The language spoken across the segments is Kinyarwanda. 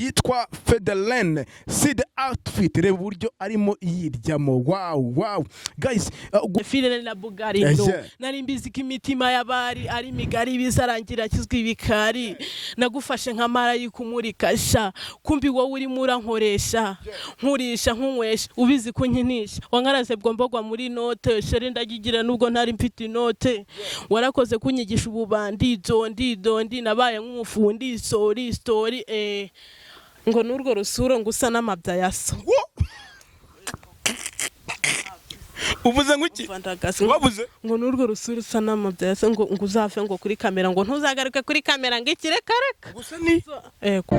Yitwa Federline. See the outfit, reba uburyo arimo yiryamo. Wow guys, Filene na Bugari. Eh, No. yeah. Nari mbizi ko imitima y'abari ari migari, bizarangira kizwi ibikari. Nagufashe nka marayika umurika sha, kumbi wowe urimo urankoresha, nkurisha, nkunywesha, ubizi ko nkinisha. Wankaraze bwombogwa muri note, chérie, ndagigira nubwo ntari mfite inote. Warakoze kunyigisha ububandi, dondi dondi, nabaye nk'umufundi. Sorry story, ngo n'urwo rusuro ngo usa n'amabya ya so. Uvuze ngo iki? Vandagasi. Wabuze? Ngo n'urwo rusura usa n'amabya ya so, ngo uzave ngo kuri kamera, ngo ntuzagaruke kuri kamera, ngo ikireka reka. Gusa ni Ego.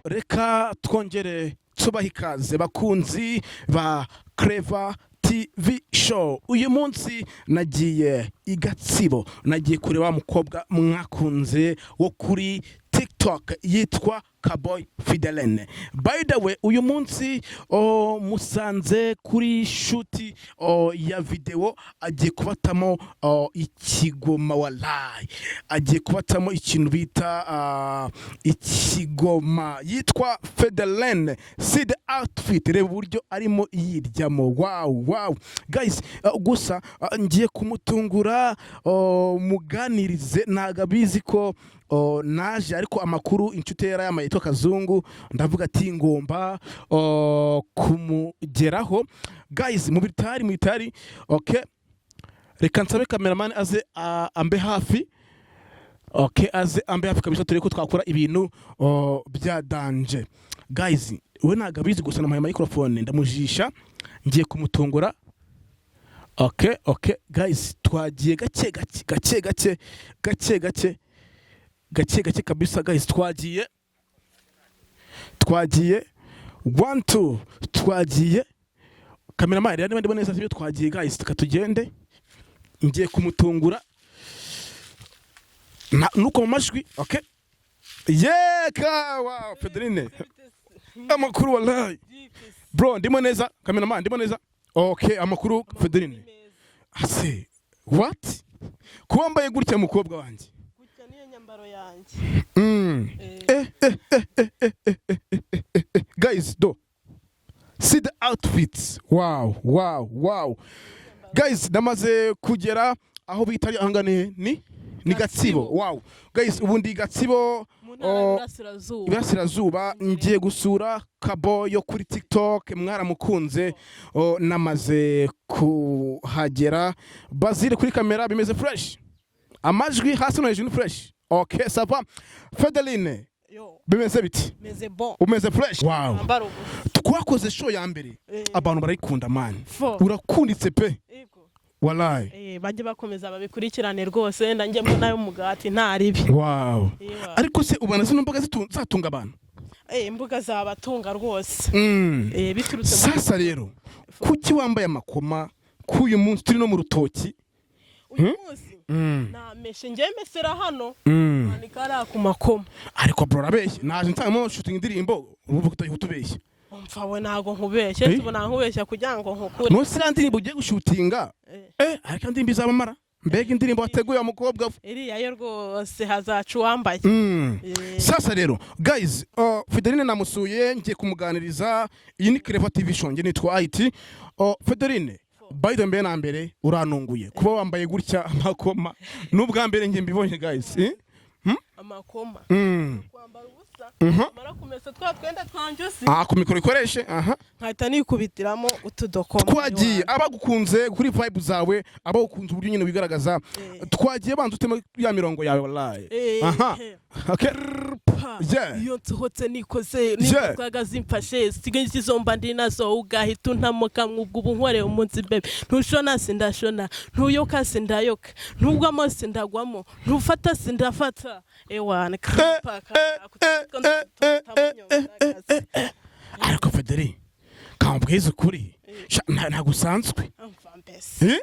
Reka twongere tubaha ikaze, bakunzi ba Clever TV Show. Uyu munsi nagiye i Gatsibo, nagiye kureba wa mukobwa mwakunze wo kuri TikTok yitwa Kaboy Fidelene. By the way, uyu munsi, oh, musanze kuri shoot, oh, ya video. Agiye kubatamo, oh, ikigoma. Wallahi agiye kubatamo ikintu bita ikigoma. Yitwa Federline. See the outfit, reba uburyo arimo yiryamo. Wow guys, gusa ngiye kumutungura, oh, muganirize. Ntabwo abizi ko, oh, naje, ariko amakuru inshuti ye yarayamaye yitwa Kazungu. Ndavuga ati ngomba, oh, kumugeraho. Guys, mu bitari, mu bitari. Okay, reka nsabe cameraman aze ambe hafi. Okay, aze ambe hafi kabisa, turebe ko twakora ibintu, oh, bya danger. Guys, we ntabwo abizi, gusa namuhaye microphone, ndamujisha, ngiye kumutungura. Okay guys, twagiye gake gake gake gake gake gake gake gake kabisa. Guys, twagiye, twagiye, one two, twagiye. Cameraman, rero niba ndibona neza sibyo? Twagiye guys, reka tugende, ngiye kumutungura. Nuko mu majwi. Okay, yeka. Wow, Federine, amakuru? Wallahi bro, ndimo neza. Cameraman, ndimo neza. Okay, amakuru Federine? Ase what, kuba wambaye gutya, mukobwa wanjye? Gutya niyo nyambaro yanjye. Eh, eh, eh, eh, eh, eh, eh, eh, eh, eh. Guys, do see the outfits. Wow guys, namaze kugera aho bita ahangane ni Gatsibo. Wow guys, ubu ndi Gatsibo. Mu ntara Oh, y'Iburasirazuba. Iburasirazuba. Ngiye gusura Kabo yo kuri TikTok, mwaramukunze. Oh, namaze kuhagera. Bazire kuri kamera, bimeze fresh, amajwi hasi no hejuru ni fresh. Okay, ça va Fedeline? Yo. Bimeze biti? Meze bon. Umeze fresh, wow. Ambara ubusa. Twakoze show ya mbere, abantu barayikunda man. Fo. Urakunditse pe. Yego. Wallahi. Bajye bakomeza babikurikirane rwose, nanjye mbona yo mugati nta ribi. Ewa. Ariko se ubona zino mboga zatunga abantu? Imbuga zabatunga rwose. Biturutse mu Sasa rero, kuki wambaye amakoma k'uyu munsi turi no mu rutoki? Uyu munsi nameshe, njye mesera hano, manika hariya ku makoma. Ariko bro, urabeshye. Naje nsangamo shooting indirimbo, ubu utubeshye. Umva we, ntago nkubeshye. Tubona nkubeshya kugira ngo nkukure. Munsi iriya ndirimbo ugiye gushutinga? Ariko indirimbo izabamara. Mbega indirimbo wateguye wa mukobwa we! Iriya yo rwose hazaca uwambaye. Sasa rero guys, Federine namusuye, ngiye kumuganiriza. Iyi ni Clever TV Show, nge nitwa IT. Federine, by the way, mbere na mbere uranunguye kuba wambaye gutya amakoma. N'ubwa mbere nge mbibonye guys, eh? Amakoma. Kwambara ubusa, mara kumesa twa twenda twanjye usi. Ah, ku mikoro ikoreshe aha. Nkahita nikubitiramo utudokoma. Twagiye. Abagukunze kuri vibe zawe, abagukunze uburyo nyine wigaragaza. Twagiye, banza utema ya mirongo yawe wallahi. Aha, okay. Pa. Yeah. Iyo nsohotse nikoze nitwaga zimfashe sigaye zomba ndi nazo, ugahita untamuka mwubwo ubu nkoreye umunsi bebe. Ntushona sindashona, ntuyoka sindayoka, ntugwamo sindagwamo, ntufata sindafata, ewana. Ariko Federi, Kambwiza ukuri. Sha, ntabwo usanzwe. Umva mbese. Eh?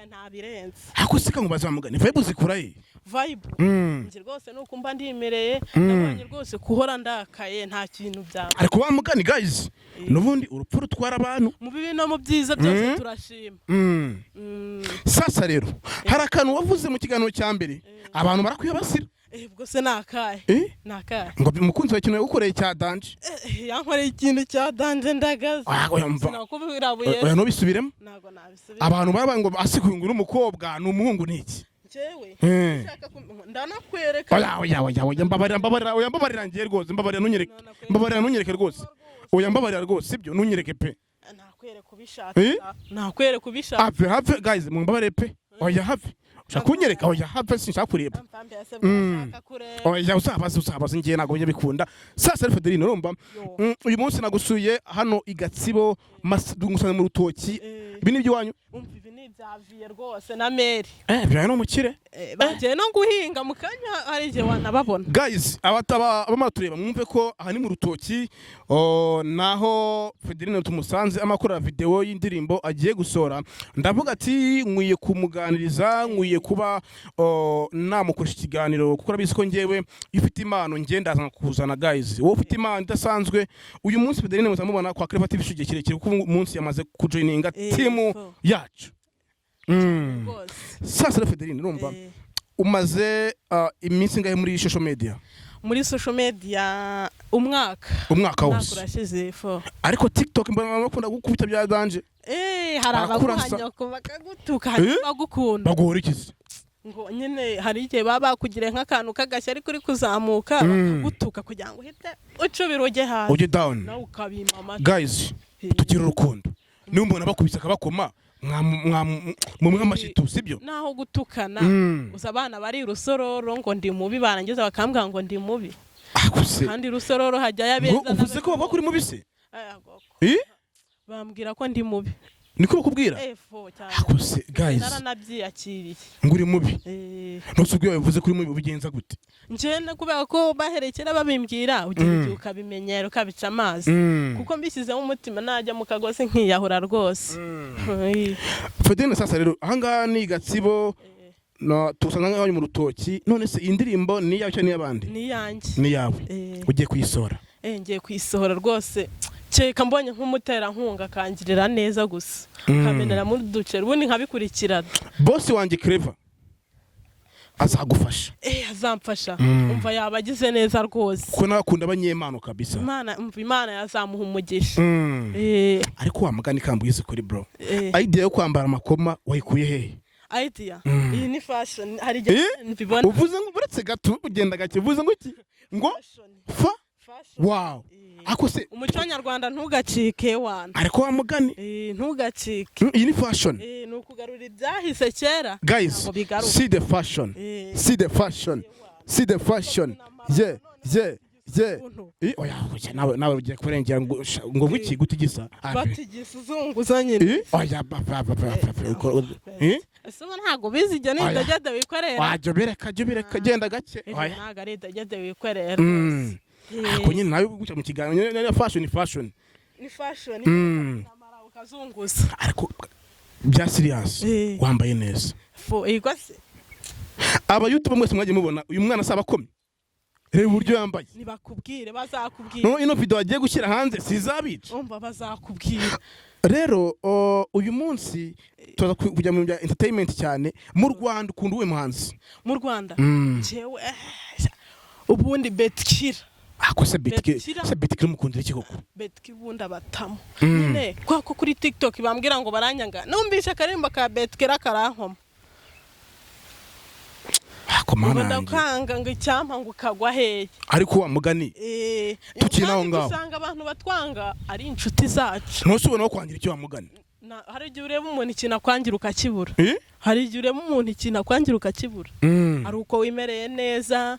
Nta birenze. Ariko se kankubaza, mugani, vibe uzikura he? Vibe, njye rwose ni ukumva ndimereye. Nabonye rwose kuhora ndakaye nta kintu byaba. Ariko wa mugani, guys, n'ubundi urupfu rutwara abantu. Mu bibi no mu byiza byose turashima. Sasa rero hari akantu wavuze mu kiganiro cya mbere, abantu barakwibasira. Ubwo se ni akahe? Eh? Ni akahe? Ngo umukunzi wawe ikintu yagukoreye cya danger. Yankoreye ikintu cya danger, ndagaze. Ah, oya, mva. Sinakubwira buye. Oya, ntubisubiremo. Ntabwo nabisubira. Abantu baravuga ngo asikuye ngo n'umukobwa ni umuhungu ni iki? Njyewe Eh. ushaka ndanakwereka. Oya, oya, oya, oya, mbabarira, mbabarira, oya, mbabarira ngiye rwose, mbabarira ntunyereke, mbabarira ntunyereke rwose, oya, mbabarira rwose, sibyo, ntunyereke pe. Nakwereka ubishaka. Eh? Nakwereka ubishaka. Have, have, guys, mumbabarire pe, oya, have, ushaka kunyereka, oya, have, sinshaka kureba. Mva mbese, bwashaka kureba. Oya, uzabaze, uzabaze, ngiye ntabwo bijya bikunda. Sasa rero Federine, urumva, Yo. Uyu munsi nagusuye hano i Gatsibo, ngusanze mu rutoki. Eh. Ibi ni iby'iwanyu? Umva, ibi ni ibya viye rwose na meri. Eh, byawe ni umukire. Bagiye no guhinga mu kanya, hari igihe wanababona. Guys, abataba abamara tureba, mwumve ko aha ni mu rutoki, oh, naho Federine tumusanze amakora video y'indirimbo agiye gusohora. Ndavuga ati nkwiye kumuganiriza, nkwiye kuba, oh, namukoresha ikiganiro, kuko urabizi ko njyewe iyo ufite impano njye ndaza kuzana. Guys, wowe ufite impano idasanzwe, uyu munsi Federine muzamubona kwa Clever TV igihe kirekire, kuko uyu munsi yamaze kujoininga team yacu. Rwose. Sasa rero Federine, urumva, umaze iminsi ingahe muri social media? Muri social media umwaka. Umwaka Umwaka wose? urashize fo. Ariko TikTok mbona bakunda gukubita bya danger. Hari Barakurasa. abaguha nyoko bakagutuka, hari Eh? abagukunda. Baguhora ikizi? Ngo nyine hari igihe baba bakugiriye nk'akantu k'agashya ariko uri kuzamuka, bakagutuka kugira ngo uhite ucubira ujye hasi. Ujye down. Nawe ukabima amatwi. Guys, tugire urukundo. Niba umuntu bakubise akabakoma, mumwe amashitu, sibyo? Naho gutukana, gusa abana bari Rusororo ngo ndi mubi, barangiza bakambwira ngo ndi mubi. Akuse? Kandi Rusororo hajyayo Ngo abeza. uvuze ko bavuga ko uri mubi se? Aya, goko. Eh? Bambwira ko ndi mubi. Niko bakubwira? Efo cyane. Akuse, guys? Naranabyiyakiriye. Ngo uri mubi? Eh. Ntuse ubwo bivuze ko uri mubi, ubigenza gute? Njyewe kubera ko baherekera babimbwira, ugira igihe ukabimenyera, ukabica amazi, kuko mbishyizemo umutima najya mu kagozi nkiyahura rwose. Fedene, sasa rero ahangaha ni Gatsibo, na tusanga nk'aho mu rutoki. None se iyi ndirimbo ni iyawe cyangwa ni iy'abandi? Ni iyanjye. Ni iyawe? Eh. Ugiye kuyisohora? Ngiye kuyisohora rwose, kereka mbonye nk'umuterankunga akangirira neza gusa, akamenera muri duceri, ubundi nkabikurikirana. Boss wanjye Clever azagufasha. Azamfasha, umva yaba agize neza rwose. Kuko nawe akunda abanyempano kabisa. Imana, umva, Imana yazamuha umugisha. Ariko wa mugani kambwize kuri bro, idea yo kwambara amakoma wayikuye hehe? Idea iyi ni fashion, hari igihe mbibona. Uvuze ngo, uretse gato, ugenda gake, uvuze ngo iki? Ngo Fashion. Fa Fashion. Wow, ako se? Umuco nyarwanda ntugacike wana. Ariko wa mugani, Ntugacike. Iyi ni fashion. Ni ukugarura ibyahise kera. Guys, Ntabwo bigaruka. see the fashion. See the fashion, see the fashion, yeah. Ukuntu. Oya, oya, nawe ugiye kurengera ngo ngo iki gutigisa? Batigisa uzunguza nyine. Oya, ba ba ba ba ba ba. Ese ubu ntabwo bizi ibyo ni Oya. idegede wikorera. Wajya ubireka, jya ubireka, genda gake. Ibyo Oya. ntabwo ari idegede wikorera rwose. Ako nyine nawe guca mu kiganiro nyine, fashion, fashion. Ni fashion. Ukamara ukazunguza. Ariko bya serious, wambaye neza. Fo igwa se. Aba YouTube mwese mwagiye mubona uyu mwana asaba akomye, reba uburyo yambaye. Nibakubwire, bazakubwira. No ino video agiye gushyira hanze sizabica. Umva, bazakubwira. Rero uyu munsi turaza kujya mu bya entertainment cyane. Mu Rwanda ukunda uwe muhanzi? Mu Rwanda, njyewe ubundi Betkira. Ako se Betike? Betkira. Se Betkira mukundira iki koko? Betki ubundi abatamo nyine kwa ko kuri TikTok bambwira ngo baranyanga, numvishe akaririmbo ka Betkira karankoma. Ako Ngo mana yanjye. ndakanga, ngo icyampa ngo ukagwa hehe. Ariko wa mugani, tukiri aho Kandi ngaho. usanga abantu batwanga ari inshuti zacu. Ntuse ubona wo kwangira icyo wa mugani? Hari igihe ureba umuntu ikintu akwangira ukakibura. Eh? Hari igihe ureba umuntu ikintu akwangira ukakibura, ari uko wimereye neza.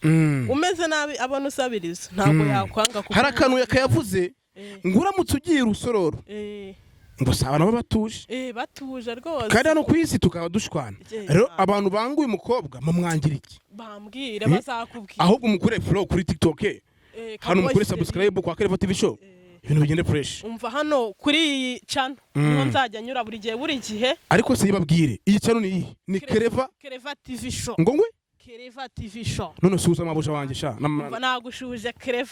Umeze nabi abona usabiriza, ntabwo yakwanga kuko Hari akantu yakayavuze ngo uramutse ugiye Urusororo, ngo si abantu baba batuje. Batuje rwose. Kandi hano ku isi tukaba dushwana. Rero abantu banga uyu mukobwa, mumwangira iki? Bambwire, Eh? bazakubwira. Ahubwo mukure follow kuri TikTok, hano mukure Kaboyi. subscribe kwa Clever TV Show. Ibintu bigende fresh. Umva, hano kuri iyi channel niho nzajya nyura buri gihe, buri gihe. Ariko se yibabwire, iyi channel ni iyi, ni Kereva? Kereva TV Show. Ngo ngwe? Kereva TV Show. None suhuza amabuja wanjye sha. Umva, nagushuje, Kereva.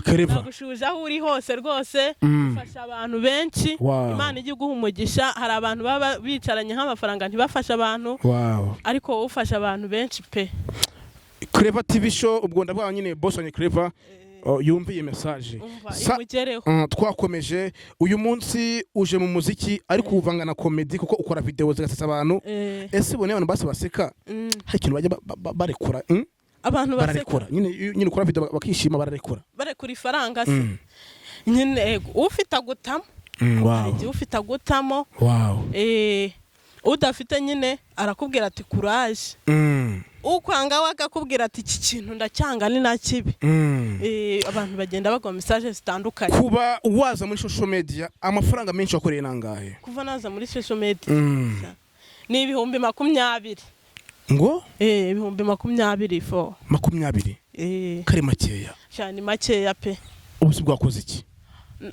Kereva. Nagushuje aho uri hose rwose. Ufasha abantu benshi. Imana ijya iguha umugisha. Hari abantu baba bicaranye nk'amafaranga ntibafashe abantu, ariko wowe ufasha abantu benshi pe. Kereva TV Show. Ubwo ndavuga nyine boss wanjye Kereva, oh, yumve iyi message. Umva, imugereho. Twakomeje. Uyu munsi uje mu muziki ariko uvanga na comedy, kuko ukora video zigasetsa abantu. Ese ubone abantu basi baseka, hari ikintu bajya barekura? Abantu baseka? Bararekura nyine. Iyo nyine ukora video bakishima, bararekura. Barekura ifaranga se nyine? Ego, ufite agutamo. Hari igihe ufite agutamo. Udafite nyine arakubwira ati "Kuraje." Ukwanga we akakubwira ati "Iki kintu ndacyanga, ni na kibi." Abantu bagenda bagwa message zitandukanye. Kuba waza muri social media, amafaranga menshi wakoreye nangahe? Kuva naza muri social media ni 20,000. Ngo? 20,000 fo. 20? Kari makeya. Cyane, makeya pe. Ubu si bwakoze iki?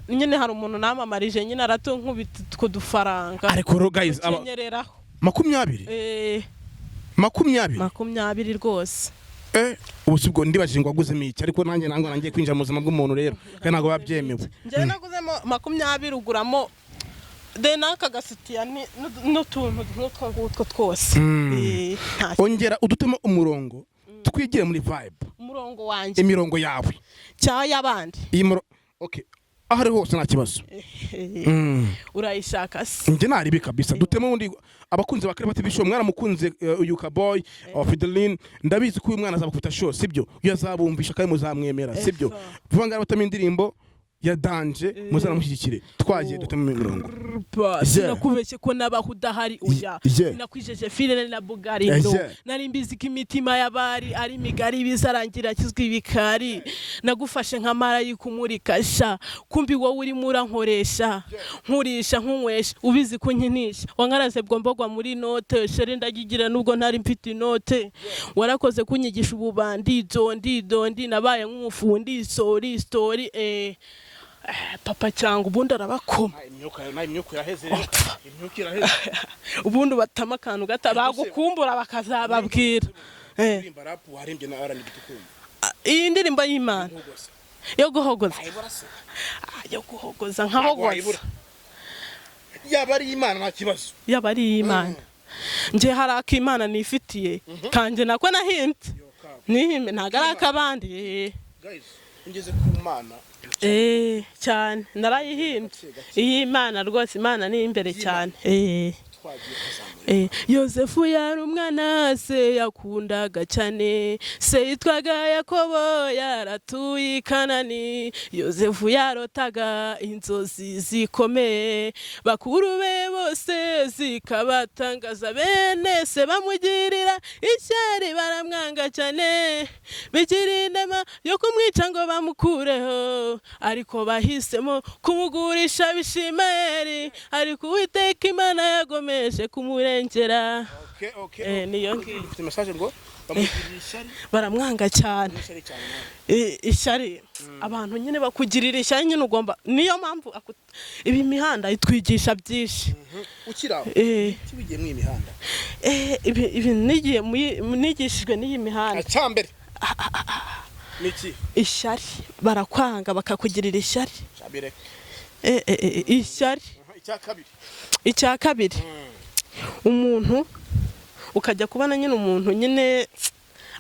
Nyine hari umuntu namamarije nyine, aratunkubita utwo dufaranga. Ariko rero guys, aba Kenyereraho. 20? 20? 20 rwose. Ubu si bwo ndibajije ngo waguzemo iki? Ariko nanjye nangwa nangiye kwinjira mu buzima bw'umuntu rero, kandi ntabwo biba byemewe. Njyewe naguzemo 20, uguramo de n'aka gasutiya n'utuntu nk'utwo ngutwo twose. Nta Ongera udutemo umurongo, twigire muri vibe. Umurongo wanjye? Imirongo yawe. Cyangwa y'abandi? Iyi okay, aho ari hose nta kibazo. Urayishaka se? Njye naribi kabisa. Dutemo undi. Abakunzi ba Clever TV Show, mwaramukunze, uyu Kaboy Fideline. Ndabizi ko uyu mwana azabakubita show, sibyo? Iyo azabumvisha kandi muzamwemera, sibyo? Vuba ngaho batamo indirimbo ya danger, muzanamushyigikire. Twagiye, dutemo imirongo. Sinakubeshye ko nabaho udahari, oya. Sinakwijeje filene na bugarino. Nari mbizi ko imitima y'abari ari migari, bizarangira kizwi ibikari. Nagufashe nka marayika umurika sha, kumbi wowe urimo urankoresha, nkurisha nkunywesha, ubizi ko nkinisha. Wankaraze bwombogwa muri note, chérie, ndagigira nubwo ntari mfite inote. Warakoze kunyigisha ububandi, dondi dondi, nabaye nk'umufundi, sorry story. Papa cyangwa ubundi arabakoma. Imyuka iraheze rero, imyuka iraheze. Ubundi batama akantu gato bagukumbura bakazababwira. Uririmba rap, warimbye na R&B, tukumva. Iyi ndirimbo y'Imana yo guhogoza? Wayibura se? Ah, yo guhogoza nkahogoza. Wayibura. Yaba ari Imana nta kibazo. Yaba ari iy'Imana, nje hari ak'Imana nifitiye kanjye nako nahimbye, nihimbe, ntabwo ari ak'abandi. Guys, ngeze ku Mana. Cyane, narayihimbye iyi Imana rwose. Imana ni imbere cyane. Twagiye kuzamura. Yosefu yari umwana se yakundaga cyane. Se yitwaga Yakobo, yaratuye i Kanani. Yosefu yarotaga inzozi zikomeye, bakuru be bose zikabatangaza. Bene se bamugirira ishyari, baramwanga cyane, bigira inema yo kumwica ngo bamukureho, ariko bahisemo kumugurisha Bishimayeli. Ariko Uwiteka Imana yagomeje kumurengera. Okay. Niyo ngiyo. Ufite message ngo bamugirira ishyari? Baramwanga cyane. Ishyari cyane. Ishyari, abantu nyine bakugirira ishyari nyine, ugomba, niyo mpamvu ibi mihanda itwigisha byinshi. Ukiri aho, kibigiye mu imihanda? Ibi nigiye nigishijwe n'iyi mihanda. Acyambere ni iki? Ishyari, barakwanga bakakugirira ishyari. Cyambere? Ishyari. Icya kabiri? Icya kabiri, umuntu ukajya kubona nyine umuntu nyine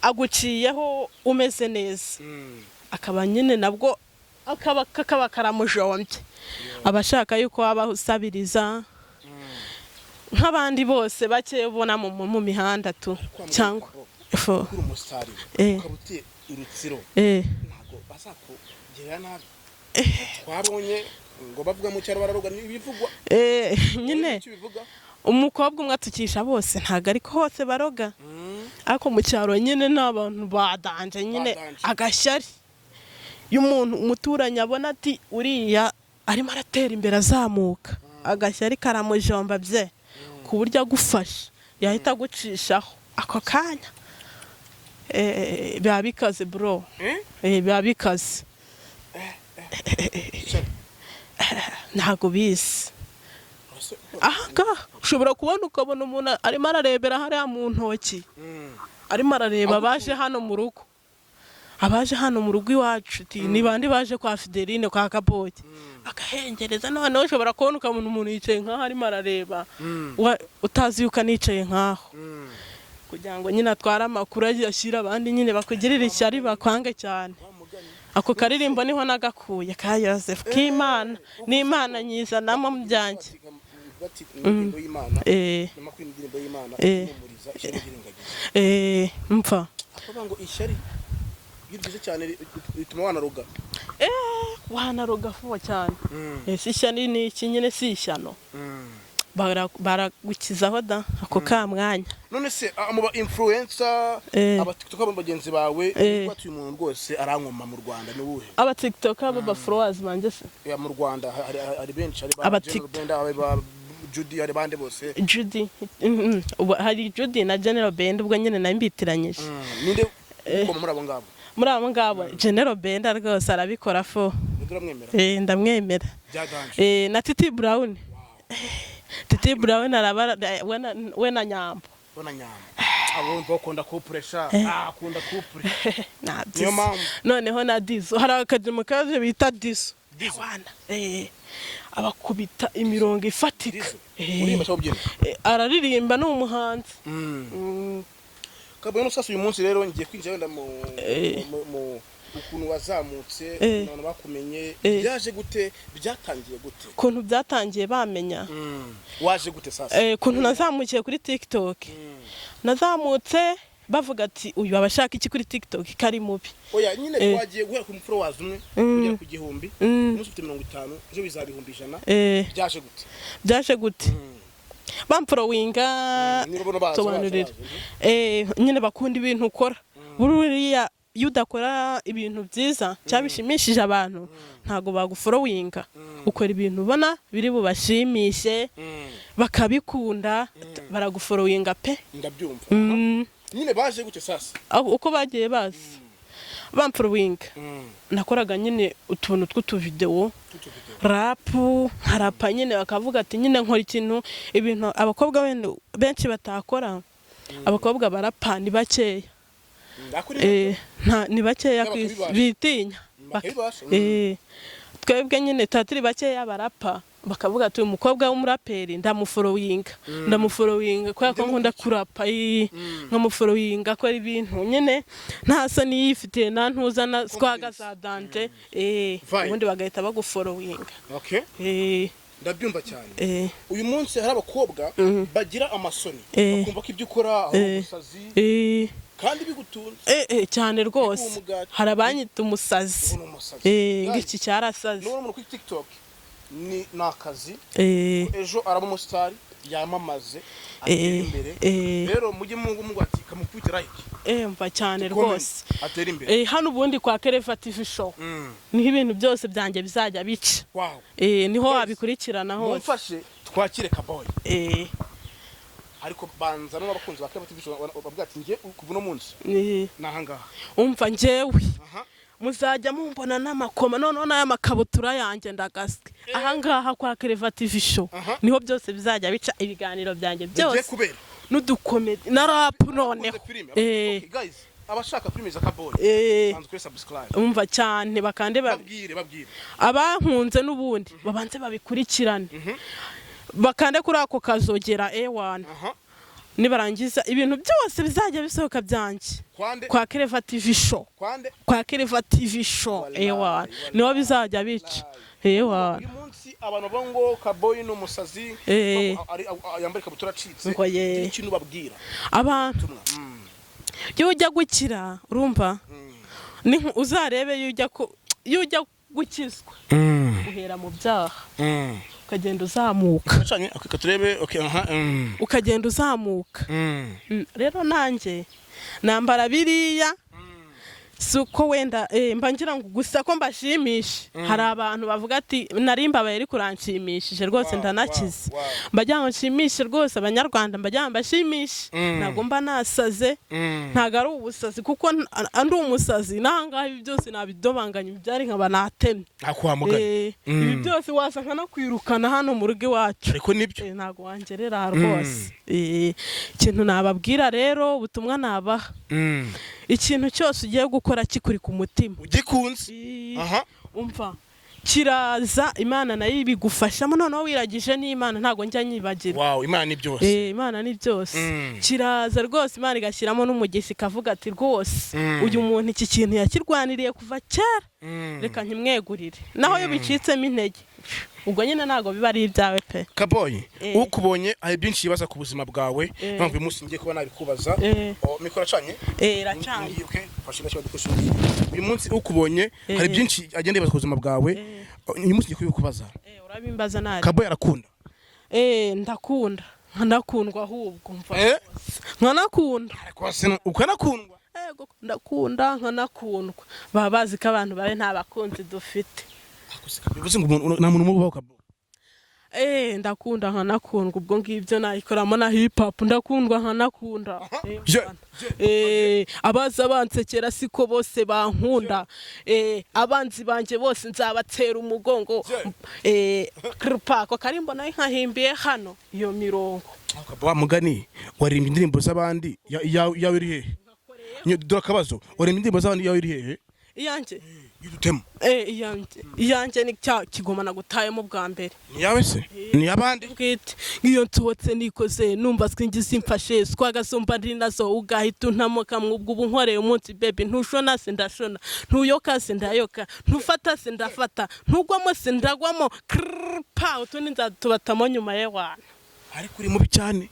aguciyeho umeze neza, akaba nyine nabwo akaba kakaba karamujombye, aba ashaka yuko waba usabiriza nk'abandi bose bake ubona mu mihanda tu cyangwa fo. Kuri umusitari ukaba utuye i Rutsiro, ntabwo bazakugirira nabi? Twabonye ngo bavuga mu cyaro bararoga, ibivugwa. Nyine Icyo bivuga? Umukobwa umwe atukisha bose, ntabwo ariko hose baroga, ariko mu cyaro nyine ni abantu badanje nyine. Badanje. Agashyari, iyo umuntu umuturanyi abona ati uriya arimo aratera imbere azamuka, agashyari karamujomba bye, ku buryo agufasha yahita agucishaho ako kanya. Biba bikaze bro. Biba bikaze. Ntabwo bizi. Aha ngaha ushobora kubona, ukabona umuntu arimo ararebera hariya mu ntoki, arimo arareba abaje hano mu rugo, abaje hano mu rugo iwacu, ati ni bande baje kwa Fideline, kwa Kaboki, bagahengereza. Noneho ushobora kubona, ukabona umuntu yicaye nk'aho arimo arareba, utazi yuko anicaye nk'aho kugira ngo nyine atware amakuru ashyire abandi, nyine bakugirire ishyari, bakwange cyane. Ako karirimbo niho nagakuye, ka Yosefu k'Imana, n'Imana nyizanamo mu byanjye. Bati indirimbo y'Imana, nyuma kuri indirimbo y'Imana ihumuriza ishyari ryirengagiza. Mpfa. Akavuga ngo ishyari iyo ryiza cyane rituma wanaroga. Wanaroga vuba cyane. Si ishyari ni iki nyine? Si ishyano. Baragukizaho da ako ka mwanya. None se mu ba influencer, aba TikTok bagenzi bawe, batuye umuntu rwose arankoma mu Rwanda, ni uwuhe? Aba TikTok baba followers banjye se? Ya, mu Rwanda hari benshi, hari ba Aba General Benda, hari ba Judy, hari bande bose. Judy, hari Judy na General Benda, ubwo nyine nayo mbitiranyije. Ninde ukoma muri abo ngabo? Muri abo ngabo, General Benda rwose arabikora fo. Ninde uramwemera? Ndamwemera. Byaganje. Na Titi Brown, Titi Brown arabara we na Nyambo. Bona Nyambo, abo bakunda couple sha, akunda couple. Na Niyo Dizo. mpamvu. Noneho na Dizo, hari akajemo kaje bita Dizo. Dizo. Wana abakubita imirongo ifatika. Dizo uririmba cyangwa ubyina? Araririmba, ni umuhanzi. Kabone no sasa uyu munsi rero ngiye kwinjira wenda mu mu ukuntu wazamutse, abantu bakumenye, byaje gute, byatangiye gute? Ukuntu byatangiye bamenya? Waje gute sasa? Ukuntu nazamukiye kuri TikTok, nazamutse bavuga ati uyu aba ashaka iki kuri TikTok, kari mubi. Oya nyine, twagiye guhera ku followers umwe kugera ku 1000, umunsi ufite 50, ejo bizaba 100,000. Byaje gute? Byaje gute bamfollowinga? Niba bona baza, Sobanurira. baza, baza. Nyine bakunda ibintu ukora. Buriya iyo udakora ibintu byiza cyangwa bishimishije abantu, ntabwo bagufollowinga. Ukora ibintu ubona biri bubashimishe, bakabikunda, baragufollowinga pe. Ndabyumva. Nyine baje gute sasa? Uko bagiye baza bamfollowinga, nakoraga nyine utuntu tw'utuvidewo, Tutu video. Rap, nkarapa nyine, bakavuga ati nyine nkora ikintu, ibintu abakobwa wenda benshi batakora. Abakobwa barapa ni bakeya. Ndakuri. Ni bakeya ku isi. Bakabibasha. Bitinya. Bakabibasha. Twebwe nyine tuba turi bakeya barapa, bakavuga ati uyu mukobwa w'umuraperi ndamufollowinga, ndamufollowinga kubera ko nkunda kurapa, nkamufollowinga akora ibintu nyine nta soni yifitiye, nta ntuza na swaga za dante, Vibe. ubundi bagahita bagufollowinga. Okay, ndabyumva cyane. Uyu munsi hari abakobwa bagira amasoni, bakumva ko ibyo ukora ari ubusazi, kandi bigutunze. Cyane rwose. Umugati. Hari abanyita umusazi. Ubu ni umusazi. Ngo iki cyarasaze. Nubona umuntu kuri TikTok ni akazi, ejo araba umusitari, yamamaze, atere imbere. Rero mujye mungu ati kamukubite like, mva cyane comment, rwose. atere imbere. Hano ubundi kwa Kereva TV Show niho ibintu byose byanjye bizajya bica. Niho wabikurikirana hose. Mumfashe twakire Kaboy. Ariko banza n'abakunzi ba Kereva TV Show bavuga ati njye kuva uno munsi ni ahangaha. Umva njyewe, Aha. muzajya mumbona n'amakoma, noneho n'aya makabutura yanjye ndagaswe ahangaha kwa Kereva TV Show. Aha. Niho byose bizajya bica, ibiganiro byanjye Bigiye byose kubera n'udukomedi na rap noneho. Abakunze filime, okay, guys, abashaka filime za Kaboy, banza kuri subscribe. Umva cyane, bakande Babwire, babwire. Abankunze n'ubundi babanze babikurikirane, bakande kuri ako kazogera ewana. Nibarangiza ibintu byose bizajya bisohoka byanjye Kwande? kwa Kereva TV Show. Kwande? Kwa Kereva TV Show. Wallahi, ewana, wallahi. niho bizajya bica ewana. Uyu munsi abantu bavuga ngo Kaboy ni umusazi, yambaye ikabutura acitse. Ngo ye. Gira ikintu babwira. Abantu, Tumwa. Iyo ujya gukira, urumva, ni uzarebe iyo ujya gukizwa uhera mu byaha, ukagenda uzamuka. Acanye, okay, turebe, okay, aha. Ukagenda uzamuka. Rero nanjye nambara biriya. Si uko wenda mba ngira ngo gusa ko mbashimishe. Hari abantu bavuga ati nari mbabaye ariko uranshimishije rwose, ndanakize. Mba ngo nshimishe rwose Abanyarwanda, mba ngo mbashimishe. Ntabwo mba nasaze, ntabwo ari ubusazi, kuko ndi umusazi n'ahangaha ibi byose nabidobanganya, ibyari nkaba natemye. Nta mugani. Ibi byose wasa nkanakwirukana hano mu rugo iwacu. Ariko nibyo. Ntabwo wangerera rwose. Ikintu nababwira rero, ubutumwa nabaha, ikintu cyose ugiye gukora kikuri ku mutima, ugikunze, umva, kiraza, Imana nayo ibigufashamo. Noneho wiragije n'Imana, ntabwo njya nyibagira. Wow, Imana ni byose. Imana ni byose. Kiraza rwose, Imana igashyiramo n'umugisha, ikavuga ati rwose uyu muntu iki kintu yakirwaniriye kuva kera, reka nkimwegurire. Naho iyo bicitsemo intege, ubwo nyine ntabwo biba ari ibyawe pe. Kaboyi, ukubonye hari byinshi yibaza ku buzima bwawe. Mpamvu uyu munsi ngiye kuba nabikubaza. Oh, mikoro acanye? Iracanye. Ngiye, okay, fashe gashya dukoresha. Uyu munsi ukubonye hari byinshi agenda yibaza ku buzima bwawe. Oh, uyu munsi ngiye kubikubaza. Urabimbaza nabi. Kaboyi arakunda? Ndakunda nkanakundwa ahubwo, mva, nkanakunda. Ariko se ukanakundwa? Ego, ndakunda nkanakundwa. Baba bazi ko abantu babe nta bakunzi dufite. Bivuze ngo umuntu nta muntu umubaho, Kaboyi? Ndakunda nkanakundwa. Ubwo ngibyo nayikoramo na hip hop, ndakundwa nkanakunda. Abaza bansekera siko bose bankunda. Abanzi banjye bose nzabatera umugongo. Krpa ako karimbo nayo nkahimbiye hano iyo mirongo. Wa mugani waririmba indirimbo z'abandi, yawe iri hehe? Dore akabazo: waririmba indirimbo z'abandi, yawe iri hehe? Iyanjye? Yudutemo. Iyanjye ni cya kigoma nagutayemo bwa mbere. Ni yawe se ni abandi? Bwite nk'iyo nsohotse nikoze, numva swingi simfashe, swagasumba ndi nazo, ugahita untamo kamwe. Ubwo ubu nkoreye umunsi baby, ntushona se ndashona, ntuyoka se ndayoka, ntufata se ndafata, ntugwamo se ndagwamo. Krpa, utundi nzatubatamo nyuma ye wana. Ariko uri mubi cyane.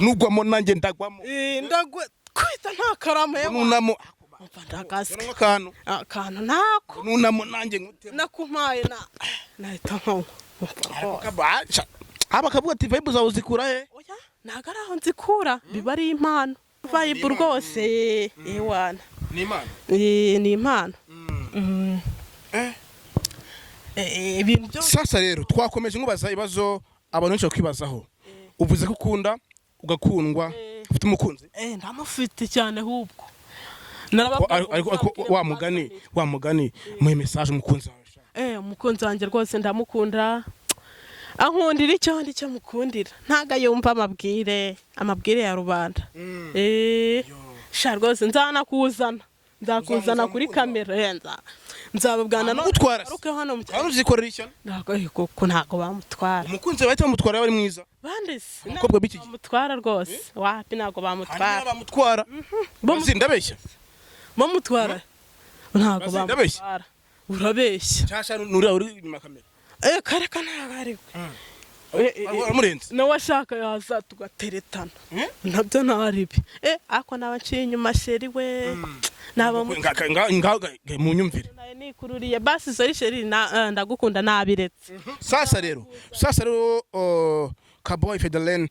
Nugwamo nanjye ndagwamo. Ndagwe kwita nta karama ye wana. Nunamo. Umva, ndagaswe. Akantu. Akantu ntako. Nunamo nanjye ngutemo. Nakumpaye na nahita nkanywa. Umva rwose. Aba akavuga ati vibe zawe uzikura he? Oya, ntabwo ari aho nzikura, biba ari impano, vibe rwose ewana. Ni Imana. Ni impano. Ibintu byose. Sasa rero twakomeje nkubaza ibibazo abantu benshi bakwibazaho. Uvuze ko ukunda ugakundwa, ufite umukunzi? Ndamufite cyane ahubwo. Narababwiye ngo Ariko muzabwire. Wa mugani muhe message umukunzi wawe sha. Umukunzi wanjye rwose ndamukunda, ankundira icyo ndi cyo mukundira, ntago yumva amabwire ya rubanda. Sha rwose nzanakuzana, nzakuzana Uzamuzana kuri umukunzi wawe? kamera. Nzababwana no Amutwara se? Aruke hano mu Kandi uzikorera ishyano. Ntabwo, kuko ntabwo bamutwara. Umukunzi wawe bahita bamutwara yaba ari mwiza. Bande se? Abakobwa b'iki gihe. Bamutwara rwose wapi, ntabwo bamutwara. Bamutwara. Bazi, ndabeshya? Bamutwara ntabwo. Bazi, ndabeshya? Bamutwara, urabeshya. Cyasha nuriya uri inyuma ya kamera. Kareka, ntabwo ari we. Uramurenze. Nawe ashaka yaza tugateretana. Nabyo ntaribi. Ariko naba nciye inyuma chéri we naba Nga munyumvire. Nayo nikururiye basi, sorry chéri, ndagukunda, nabiretse. Sasa rero Kaboy Federlen,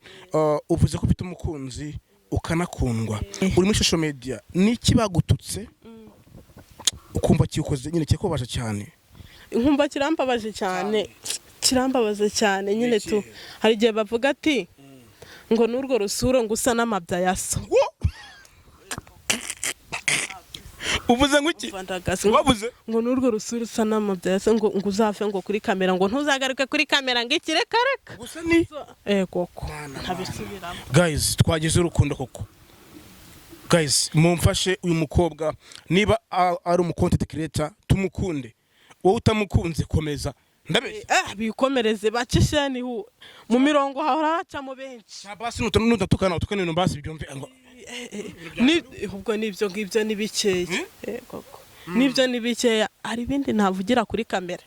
uvuze ko ufite umukunzi ukanakundwa, uri muri social media, niki bagututse ukumva kiwukoze nyine kikubabaje cyane? Nkumva kirambabaje cyane, kirambabaza cyane nyine tu. Ikihe? Hari igihe bavuga ati ngo n'urwo rusuro ngo usa n'amabya ya so. Wo! Uvuze ngo iki? Umva, ndagase. Wabuze? Ngo n'urwo rusura usa n'amabya ya so, ngo uzave ngo kuri kamera, ngo ntuzagaruke kuri kamera, ngo iki, reka reka. Gusa ni Koko. Mana, ntabisubiramo. Guys, twagize urukundo koko. Guys, mumfashe uyu mukobwa, niba ari umu content creator tumukunde. Wowe utamukunze komeza, ndabeshya? Bikomereze bace isheni hu mu mirongo hahora hacamo benshi. Basi nutatukana utukane ibintu basi byumve ngo Ni ubwo nibyo ngibyo ni bikeya. Koko nibyo ni bikeya, hari ibindi ntavugira kuri kamera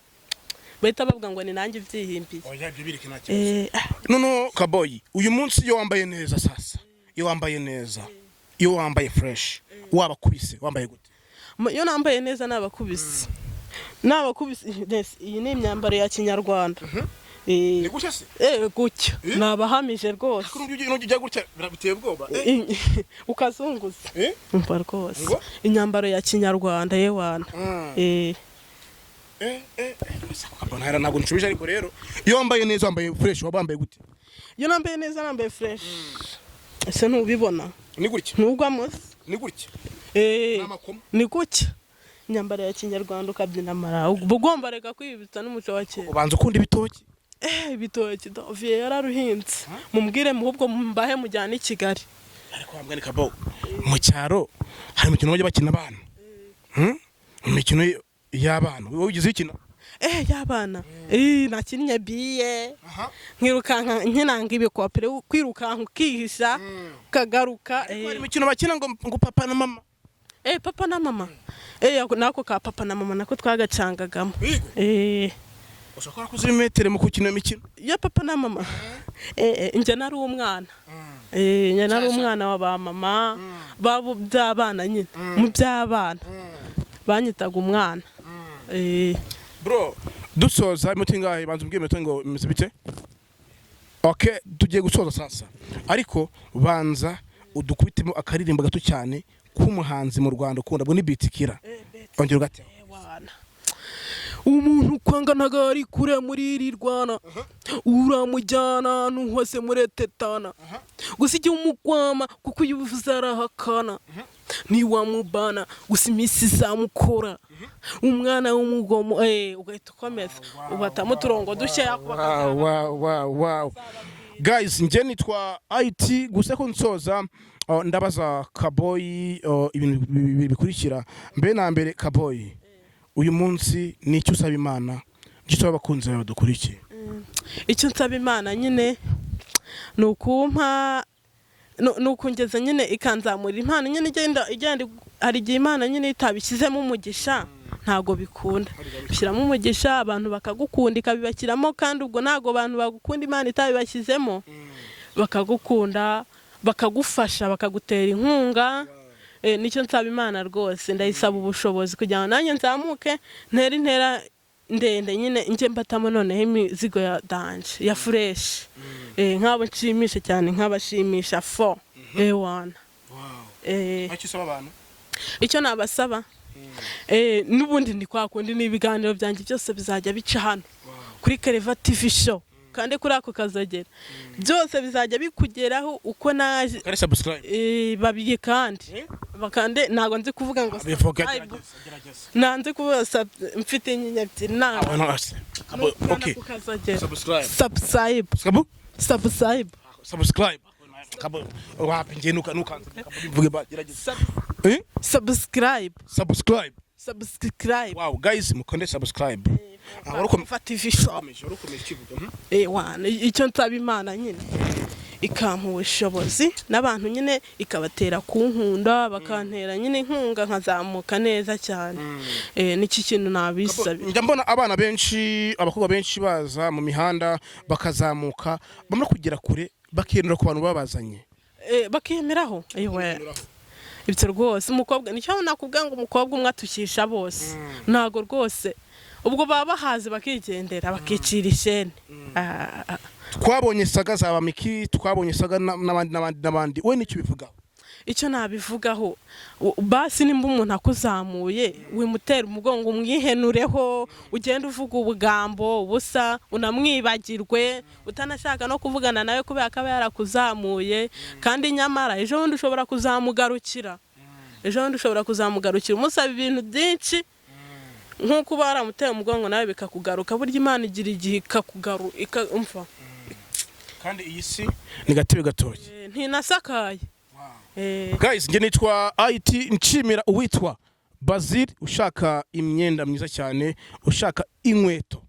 bahita bavuga ngo ni nanjye ubyihimbiye. Oya, ibyo bireke, nta kibazo. Noneho Kaboyi, uyu munsi iyo wambaye neza, sasa iyo wambaye neza, iyo wambaye fresh, wabakubise wambaye gute? Iyo nambaye neza nabakubise, nabakubise. Yes, iyi ni imyambaro ya kinyarwanda. Eh, Ni gutya se? Eh, gutya. Eh? Nabahamije rwose. Ko nubyo ujya gutya biteye ubwoba. Ukazunguza. Eh? Umva rwose. Ngo? Imyambaro ya kinyarwanda, yewana. Kabona ntabwo nshubije, ariko rero iyo wambaye neza, wambaye fresh, waba wambaye gute? Iyo nambaye neza, nambaye fresh, ese ntubibona? Ni gutya? Ntugwamo se? Ni gutya? Eh. N'amakoma. Ni gutya, imyambaro ya kinyarwanda, ukabyina amara, uba ugomba reka kwibutsa n'umuco wa kera. Ubanza ukunda ibitoki. Eh, ibitoki viye yararuhinze, mumbwire ahubwo mbahe mujyane i Kigali. Ariko wambwa ni kabo, mu cyaro hari imikino bajya bakina abana. Imikino y'abana wowe ugize ukina? Eh, y'abana, eh, nakinnye biye, nkirukanka nkinanga ibikopere, kwirukanka ukihisha ukagaruka. Hari Eh. imikino bakina ngo papa na mama. Eh, papa na mama, eh, ako nako ka papa na mama nako twagacangagamo. Yego. Eh. Ushobora kuba warakoze ibimetero mu gukina iyo mikino? Ya papa na mama, eh, njye nari umwana, eh, njye nari umwana wa ba mama babo by'abana nyine, mu by'abana banyitaga umwana, eh. Bro, dusoza, iminota ingahe? Banza umbwire iminota ngo imeze bite. Okay, tugiye gusoza sasa, ariko banza udukubitemo akaririmbo gato cyane k'umuhanzi mu Rwanda ukunda, ubwo ni Bitikira, ongera ugate. Wana. Umuntu kwanga ntago ari kure muri iri rwana, uramujyana ahantu hose muretetana, gusa igihe umukwama kuko iyo ubivuze arahakana, ntiwamubana, gusa iminsi izamukora umwana w'umugomo, eh, ugahita ukomeza ubatamo uturongo dukeya. Wow, guys, njye nitwa IT. Gusa ko nsoza, ndabaza Kaboyi ibintu bibiri bikurikira. Mbere na mbere, Kaboyi, uyu munsi ni icyo usaba Imana, icyo usaba abakunzi bawe badukurikiye? Icyo nsaba Imana nyine ni ukumpa, ni ukungeza nyine ikanzamura impano nyine igenda. Hari igihe Imana nyine itabishyizemo umugisha ntabwo bikunda. Shyiramo umugisha, abantu bakagukunda, ikabibashyiramo. Kandi ubwo ntabwo abantu bagukunda Imana itabibashyizemo, bakagukunda, bakagufasha, bakagutera inkunga. Eh, nicyo nsaba Imana rwose. Ndayisaba ubushobozi kugira ngo nanjye nzamuke, ntere intera ndende nyine, njye mbatamo noneho imizigo ya danger, ya fresh, nk'abo nshimisha cyane, nk'abashimisha fo ewana, eh. Icyo usaba abantu? Icyo nabasaba, n'ubundi ni kwa kundi, ni ibiganiro byanjye byose bizajya bica hano kuri Kereva TV Show, kandi kuri ako kazagera byose bizajya bikugeraho uko naje. Kare subscribe. Eh, babiri kandi bakande, ntabwo nzi kuvuga ngo Bivuga. Subscribe. Gerageza, gerageza. Ntanzi kuvuga mfite inyinya ebyiri nta Abantu bose. Okay. Kukazagera. Subscribe. Subscribe. Sabu? Subscribe. Subscribe. Kabo wapi, nje nuka nukanze bivuge ba, gerageza. Eh? Subscribe. Subscribe. Subscribe. Wow, guys, mukonde subscribe. Ah, warukomeye. TV Show. Warukomeye kivuga. Eh, wana, icyo nsaba Imana nyine, ikampa ubushobozi n'abantu nyine ikabatera kunkunda, bakantera nyine inkunga, nkazamuka neza cyane. Eh, niki kintu nabisabye. Njya mbona abana benshi, abakobwa benshi baza mu mihanda bakazamuka, bamara kugera kure bakiyemera ku bantu babazanye. Eh, bakiyemeraho, ewe, ibyo rwose umukobwa nicyo nakubwira ngo umukobwa umwe atukisha bose, ntago rwose ubwo baba bahaze, bakigendera, bakicira ishene. Ah, ah. Twabonye saga za Bamiki, twabonye saga n'abandi n'abandi n'abandi, we nicyo bivugaho? Icyo nabivugaho, basi nimba umuntu akuzamuye, wimutera umugongo, umwihenureho, ugenda uvuga ubugambo ubusa, unamwibagirwe, utanashaka no kuvugana nawe kubera ko aba yarakuzamuye. Kandi nyamara ejo bundi ushobora kuzamugarukira, ejo bundi ushobora kuzamugarukira umusaba ibintu byinshi, nk'uko uba waramuteye umugongo nawe bikakugaruka. Burya Imana igira igihe ikakugaru umva. Kandi iyi si ni gatebe gatoki. Eh, ntinasakaye. Eh. Guys, njye nitwa IT, nshimira uwitwa Bazil ushaka imyenda myiza cyane, ushaka inkweto,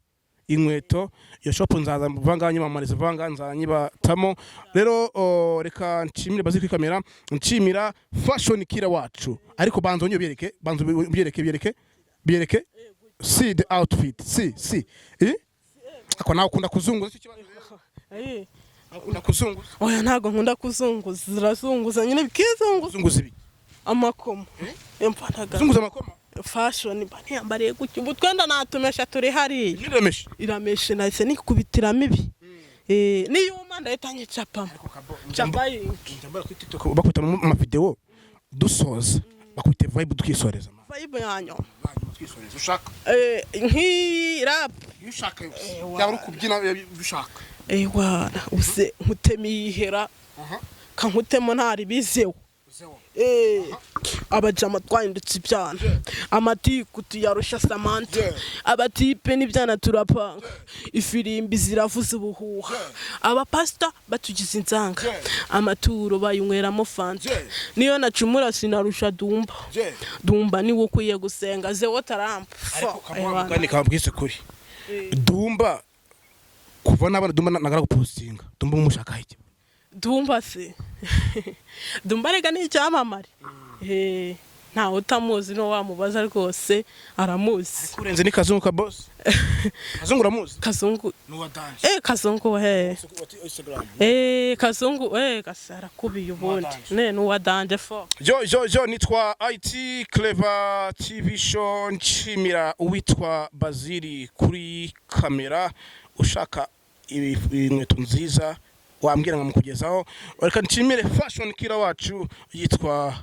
inkweto iyo shop nzaza mvanga nyamamariza vanga nzanyibatamo. Rero reka nshimire Bazil kuri kamera, nshimira Fashion Killer wacu. Ariko banza onye byereke, banza byereke, byereke, byereke. See the outfit, see, see, eh, ako nawe ukunda kuzunguza, icyo kibazo. Eh. Ukunda kuzunguza? Oya, ntabwo nkunda kuzunguza, zirazunguza nyine, bikizunguza. Kuzunguza ibi? Amakoma. Empanaga. Kuzunguza amakoma. Fashion mba ntiyambariye gutya. Ubu twenda natumesha turi hariya. Niremeshe. Irameshe, nahise nikubitiramo ibi. Niyuma ndahita nyicapamo, capa yinki. Njya kuri TikTok bakubita mu mavideo. Dusoza, bakubita vibe twisoreza. Vibe yanyu? Twisoreza ushaka. Nk'irap? Iyo ushaka yose, yaba uri kubyina, ibyo ushaka. Ewana, use nkutema iyihera kankutemo ntari bizewe. Abajama twahindutse ibyana, amatiku tuyarusha Samantha, abatipe n'ibyana turapanga, ifirimbi ziravuza ubuhuha, abapasita batugize inzanga, amaturo bayunyweramo Fanta, niyo nacumura sinarusha Dumba. Dumba niwe ukwiye gusenga, zewo tarampa. Ariko kamubwise kuri Dumba, kuva nabona Dumba nagara gupostinga Dumba, mumushaka iki? Dumba se, Dumba rega ni icyamamare. Ntawe utamuzi, no wamubaza rwose aramuzi. Kurenze ni Kazungu ka boss. Kazungu uramuzi? Kazungu. Nuwa dance. Kazungu he? Instagram. Kazungu, gasara kubiye ubundi ne nuwa danje fo. Yo yo yo, nitwa IT Clever TV Show. Nshimira uwitwa Bazili kuri kamera. Ushaka inkweto nziza wambwira nkamukugezaho. Reka nshimire fashion killer wacu yitwa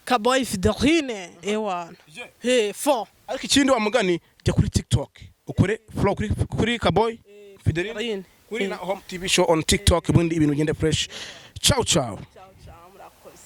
Kaboy Fideline, ewana he fo. Ariko ikindi wa mugani, jya kuri TikTok ukore follow kuri Kaboy Fideline. Fideline. Kuri na Home TV Show on TikTok, ubundi ibintu bigende fresh. Ciao ciao. Ciao ciao, murakoze.